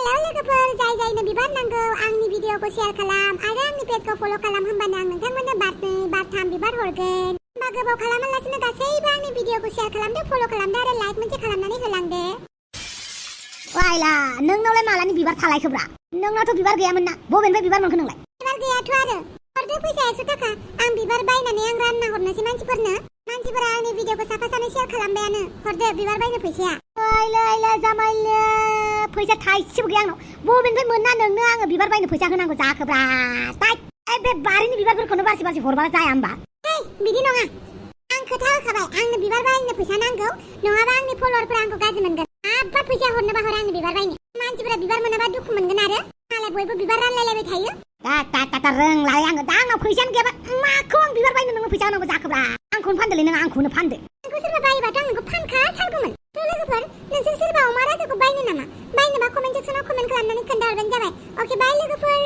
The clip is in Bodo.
हेलौ लोगोफोर जाय जायनो बिबार नांगौ आंनि भिडिअखौ शेयार खालाम आरो आंनि पेजखौ फल' खालाम होमबानो आं नोंथांमोननो बारनै बारथाम बिबार हरगोन। होमबा गोबाव खालामालासिनो गासैबो आंनि भिडिअखौ शेयार खालामदो फल' खालामदो आरो लाइक मोनसे खालामनानै होलांदो। वाइला नोंनावलाय मालानि बिबार थालायखोब्रा नोंनावथ' बिबार गैयामोन ना बबेनिफ्राय बिबार मोनखो नोंलाय? बिबार गैयाथ' आरो हरदो फैसा 100 थाखा आं बिबार बायनानै आं रानना हरनोसै मानसिफोरा आंनि भिडिअखौ साफा सानै शेयार खालामबायानो हरदो बिबार बायनो फैसाया। वाइला जामाइले फैसा थाइसेबो गैया आंनाव बबेनिफ्राय मोनना नोंनो आङो बिबार बायनो फैसा होनांगौ जाखोब्रा ताइ बे बारिनि बिबारफोरखौनो बारसे हरबा जाया होमबा? हे बिदि नङा आं खोथा होखाबाय आंनो बिबार बायनो फैसा नांगौ नङाबा आंनि फलोअरफोरा आंखौ गाज्रि मोनगोन। आब्बा फैसा हरनोबा हर आंनो बिबार बायनो मानसिफोरा बिबार मोनाबा दुखु मोनगोन आरो मालाय बयबो बिबार रानलायलायबाय थायो। ता रोंलाय आङो दा आंनाव फैसायानो गैयाबा माखौ आं बिबार बायनो नोंनो फैसा होनांगौ जाखोब्रा आंखौनो फानदोलै नों आंखौनो फानदो। नोंखौ सोरबा बायोबाथ' आं नोंखौ फानखाथारगौमोन। लोगोफोर नोंसोर सोरबा अमा राजाखौ बायनो नामा? बायनोबा कमेन्ट सेक्सनाव कमेन्ट खालामनानै खोन्थाहरबानो जाबाय। अके बाय लोगोफोर।